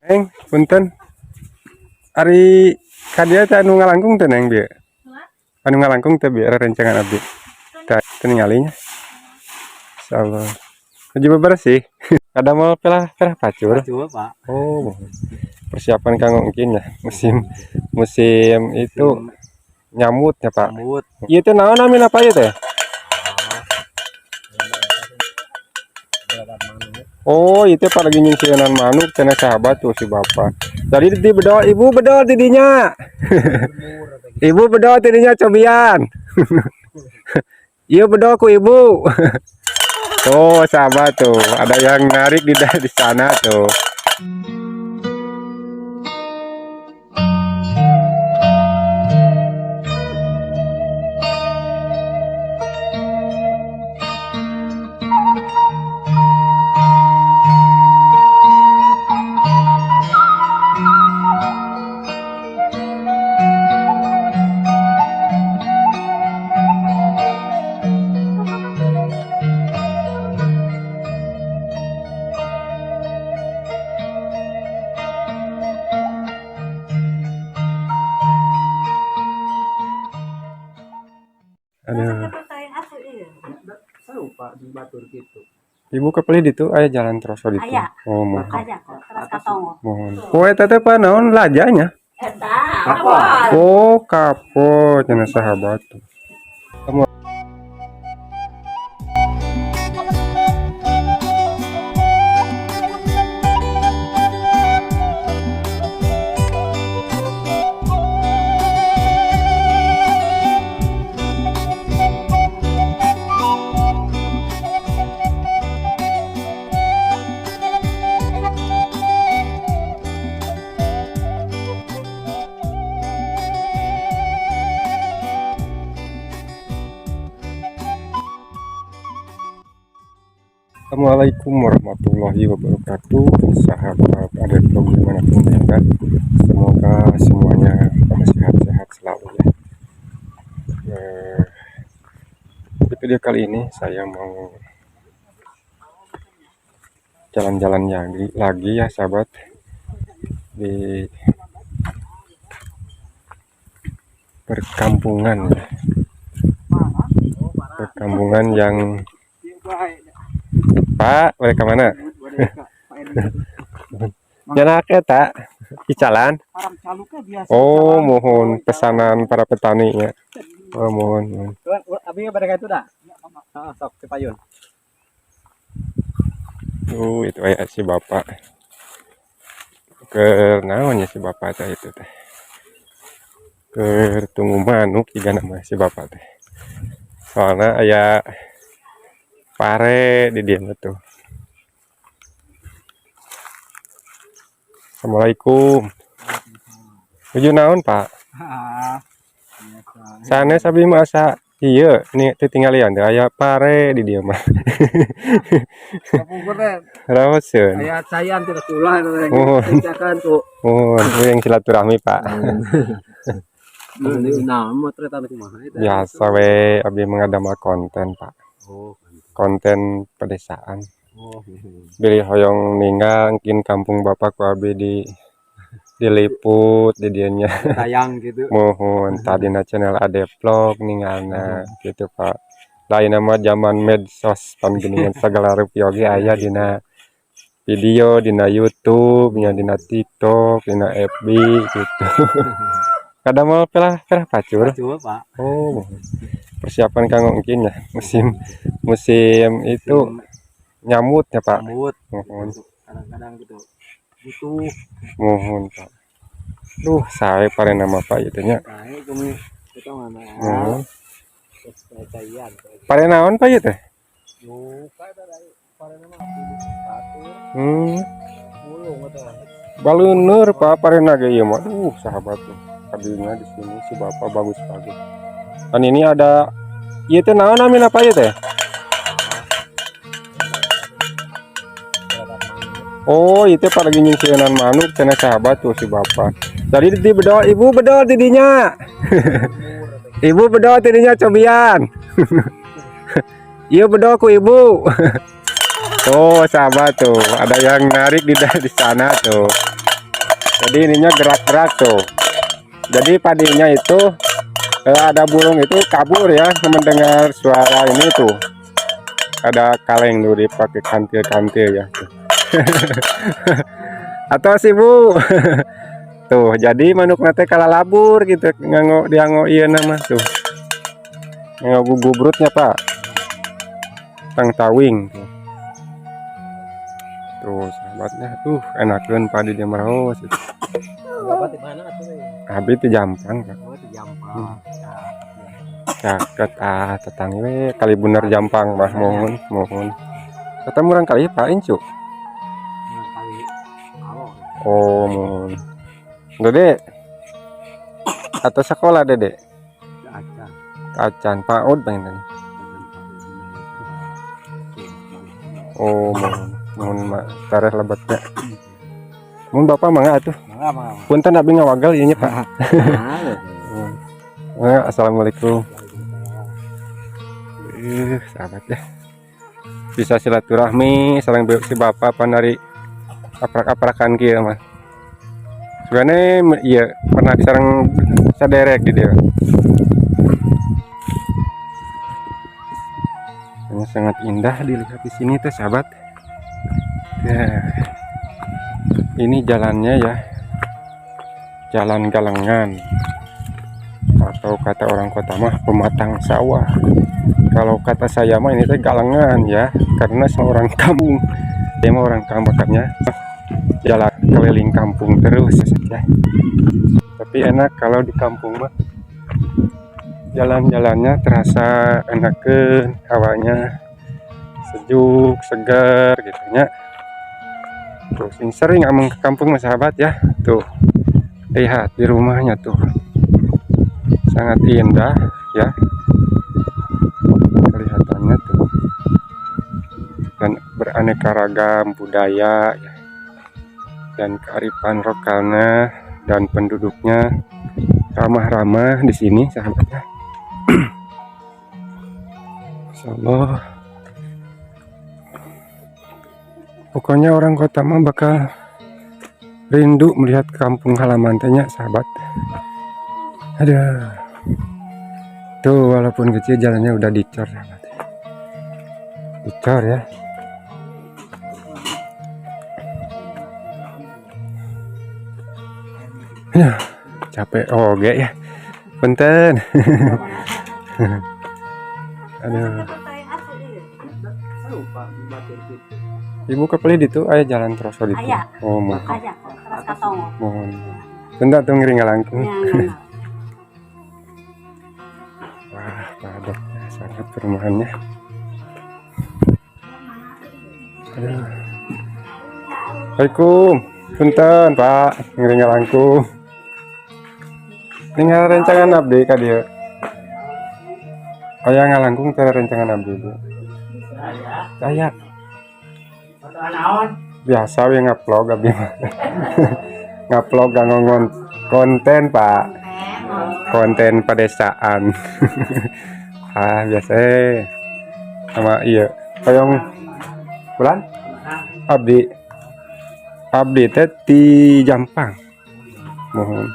Neng, punten. Ari ka dieu teh anu ngalangkung teh, Neng, bieu? Anu ngalangkung teh bieu rerencangan abdi. Tah, teu ningali nya. Insyaallah. Nuju bebersih. Ada mau pelah pelah pacul. Pacul, Pak. Oh, persiapan kanggo mungkin ya musim musim itu nyamutnya, Pak. Nyamut. Ieu teh naon namina, Pak, ieu teh? Oh, itu Pak lagi nyingsieunan manuk cenah, sahabat, tuh si Bapak. Tadi di bedol, Ibu bedol ti dinya. Ibu bedol ti dinya cobian. Iya, bedol ku Ibu. Oh, sahabat tuh, ada yang narik di sana tuh. Aduh. Seru, Pak, di batur gitu. Ibu kepelih ditu aya jalan terus ditu. Aya. Oh, mohon. Aja teras ka tonggoh. Mohon. Poe teh, Pak, naon lajanya? Eta. Oh, kapo cenah, sahabat tuh. Assalamualaikum warahmatullahi wabarakatuh, sahabat ada vlog dimanapun berada. Semoga semuanya pada sehat-sehat selalu ya. Di video kali ini saya mau jalan-jalan lagi ya, sahabat, di perkampungan ya. Perkampungan yang Pak, mereka mana? Nyanak eta icalan. Orang caluknya biasa. Oh, mohon pesanan para petani ya. Oh, mohon, mohon. Tuan, abi pada itu dah. Heeh, sok cipayun. Itu aya si bapak. Keur naon ya si bapak teh itu teh? Keur tunggu manuk jiga nama si bapak teh. Soalnya aya pare di dieu mah tuh. Assalamualaikum. Nuju naon, Pak? Ah, biasa. Sanes abi mah asa ieu nih teu tinggalian teh aya pare di dieu mah. Kapungkur teh Raoseun. aya cayan tidak ulah eta teh. Oh. Kerjakan tuh. Oh, yang silaturahmi, Pak. Nah, motretan kumaha eta? Biasa we abi mengadamel konten, Pak. Oh. Konten pedesaan. Oh. Bilih hoyong ninggal engkin kampung Bapak ku abi di diliput di dieu nya. Tayang gitu. Mohon tadina channel Ade Vlog ningalna gitu, Pak. Lain nama zaman medsos pan geuningan sagala rupi oge aya dina video, dina YouTube, nya dina TikTok, dina FB gitu. Kadamel pelah pelah pacul. Pacul, Pak. Oh, persiapan kanggo engkin ya musim musim itu nyamutnya, Pak. Nyamut. Mohon. Kadang-kadang gitu. Butuh. Mohon, Pak. Duh, sae pare nama Pak itu nya. Nah, kami kita mana? Mohon. Terus cayan. Pare naon, Pak, ieu teh? Lupa eta pare nama batur. Mulung eta. Baleuneur, Pak, parena ge ieu mah. Duh, sahabat tuh. Abinya di sini si Bapak bagus-bagus. Dan ini ada ieu teh naon namina, Pak, ieu teh? Oh, itu Pak lagi nyingsieunan manuk cenah, sahabat, tuh si Bapak. Tadi di bedol, Ibu bedol ti dinya. Ibu bedol ti dinya cobian. Iya, bedol ku Ibu. Oh, sahabat tuh, ada yang narik di sana tuh. Jadi ininya gerak-gerak tuh. Jadi padinya itu ada burung itu kabur ya mendengar suara ini tuh. Ada kaleng tuh dipakai kantil-kantil ya. Atau sibuk. Tuh, jadi manuk teh kalalabur gitu nganggo dianggo ieu nama tuh. Nganggo gugubrutnya, Pak. Tangtawing tuh. Tuh, sahabatnya tuh enakeun padi di meraos. Bapak di mana atuh? Abi di Jampang, Pak. Oh, di Jampang. Caket ah tetanggi we kali bener Jampang mah, mohon mohon. Kata murang kali Pak Incu. Murang kali awal. Oh, mohon. Dede. Atau sekolah, Dede? Acan. Acan PAUD pengen tanya. Oh, mohon mohon mak tareh lebetnya. Mun Bapak mangga atuh. Mangga, mangga. Punten abi ngawagel ieu nya, Pak. Mangga, assalamualaikum. Sahabat ya. Bisa silaturahmi sareng si bapak panari aprak-aprakan kieu mah. Sebenarnya iya pernah sareng saderek di dia. Ini sangat indah dilihat di sini tuh, sahabat. Ya. Ini jalannya ya. Jalan Galengan. Atau kata orang kota mah pematang sawah. Kalau kata saya mah ini teh galengan ya, karena seorang kampung. Dia mah orang kampung makanya jalan keliling kampung terus ya. Tapi enak kalau di kampung mah. Jalan-jalannya terasa enakeun, hawanya sejuk, segar gitu nya. Tuh, sing sering ameng ke kampung mah sahabat ya. Tuh. Lihat di rumahnya tuh. Sangat indah ya. Kelihatannya tuh. Dan beraneka ragam budaya ya. Dan kearifan lokalnya dan penduduknya ramah-ramah di sini sahabat ya. Masya Allah. Pokoknya orang kota mah bakal rindu melihat kampung halaman teh nya, sahabat. Aduh. Tuh walaupun kecil jalannya udah dicor, sahabat. Dicor ya. Aduh, capek oge ya. Punten. Aduh. Ibu kepeli ditu aya jalan terus ditu. Aya. Oh, mohon. Aya, teras katongo. Mohon. Bentar tuh ngeri ngalangkung. Ya, nah. Wah, padat ya, sangat perumahannya. Aduh. Assalamualaikum. Punten, Pak. Ngeri ngalangkung. Ningal rencangan abdi ka dieu. Aya ngalangkung teh rencangan abdi, Bu. Aya. Biasa we ngupload abdi mah. Ngupload ngongon konten, Pak. Konten pedesaan. Ah, biasa sama iya. Hoyong bulan abdi abdi teh di Jampang. Mohon.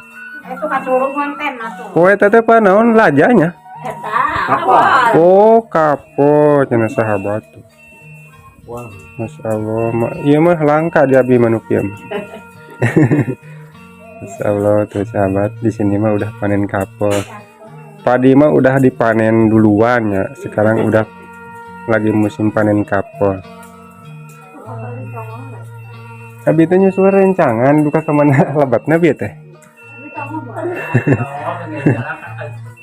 Itu kacurug konten atuh. Kue teh teh pa naon lajanya? Eta. Apa? Oh, kapo cenah sahabat tuh. Wah. Masya Allah, iya mah langka di abi manuk ieu mah. Masya Allah tuh sahabat, di sini mah udah panen kapel. Padi mah udah dipanen duluan ya. Sekarang udah lagi musim panen kapel. Abi teh nyusul rencangan duka kemana lebatna bieu teh.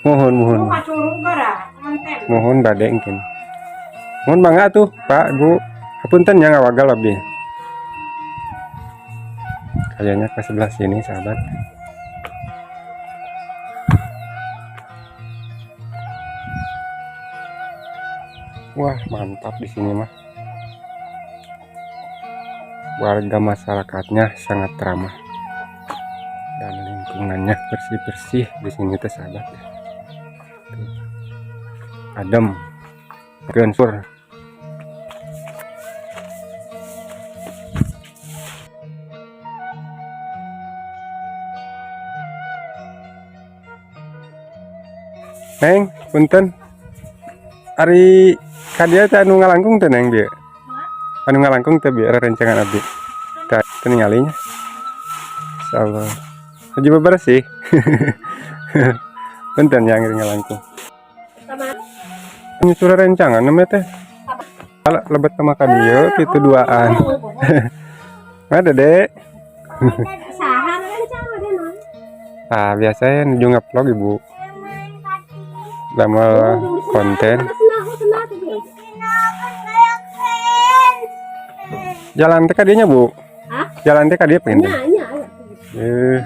Mohon mohon. Mohon bade engkin. Mohon mangga tuh, Pak, Bu. Hapunten ya ngawagal abdi. Kayaknya ke sebelah sini, sahabat. Wah, mantap di sini mah. Warga masyarakatnya sangat ramah dan lingkungannya bersih-bersih di sini teh sahabat ya. Tuh. Adem. Gensur. Neng, punten. Ari ka dieu teh anu ngalangkung teh, Neng, bieu? Anu ngalangkung teh bieu rerencangan abdi. Teh teu ningalinya. Insyaallah. Nuju bebersih. Punten yang ngalangkung. Nyusul rencangan namanya teh. Kalau lebet sama ka dieu kitu duaan. Ada, Dek. Saha rencana deh non. Ah, biasanya nuju ngupload, Ibu. Damel konten. Jalan teh ka dieu nya, Bu? Hah? Jalan teh ka dieu pengen. Nya, nya. Eh.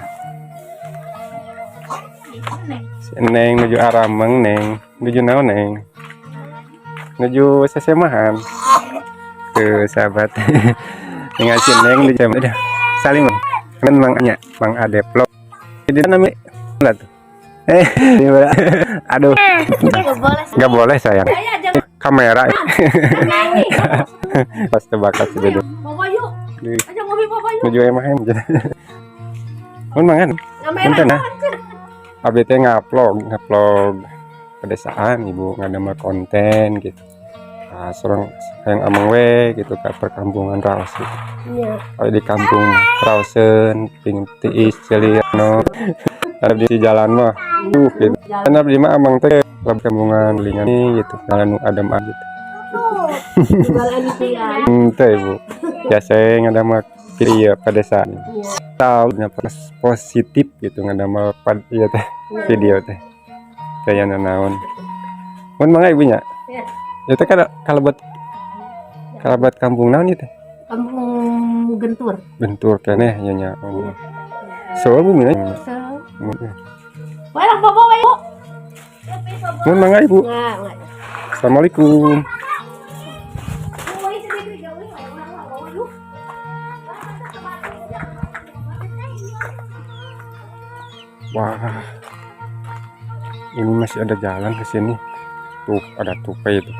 Si Neng nuju arameng, Neng. Nuju naon, Neng? Nuju sesemahan. Tuh, sahabat. Dengan si Neng nuju udah saling kan Mang nya, Mang Ade vlog. Jadi namanya lah tuh. Eh, ini aduh, Enggak boleh. Nggak boleh, sayang. Saya jangan Kamera. Pas terbakar sudah deh. Bawa yuk. Aja ngopi bawa yuk. Nuju emahan. Mun mangan. Punten nah. Abi teh ngupload, ngupload pedesaan, Ibu, ngadamel konten gitu. Nah, seorang yang ameng we gitu ke perkampungan Raos gitu. Iya. Kalau di kampung Raoseun, ping tiis celiano. Ada di jalan mah. Tuh gitu. Karena di mah amang teh perkampungan lingan gitu. Jalan nu adem gitu. Jualan ya. Ente, Ibu. Biasa ngadamel video pedesaan. Tahu pas positif gitu ngadamel pad iya teh video teh. Kayak naon. Mun mangga, Ibunya. Iya. Itu kan kalau buat kampung naon itu? Kampung Gentur. Bentur keneh ya nya. Oh. So bumi nya. So. Walang bawa yuk. Mun mangga, Ibu. Enggak, enggak. Assalamualaikum. Wah. Ini masih ada jalan ke sini. Tuh, ada tupai itu.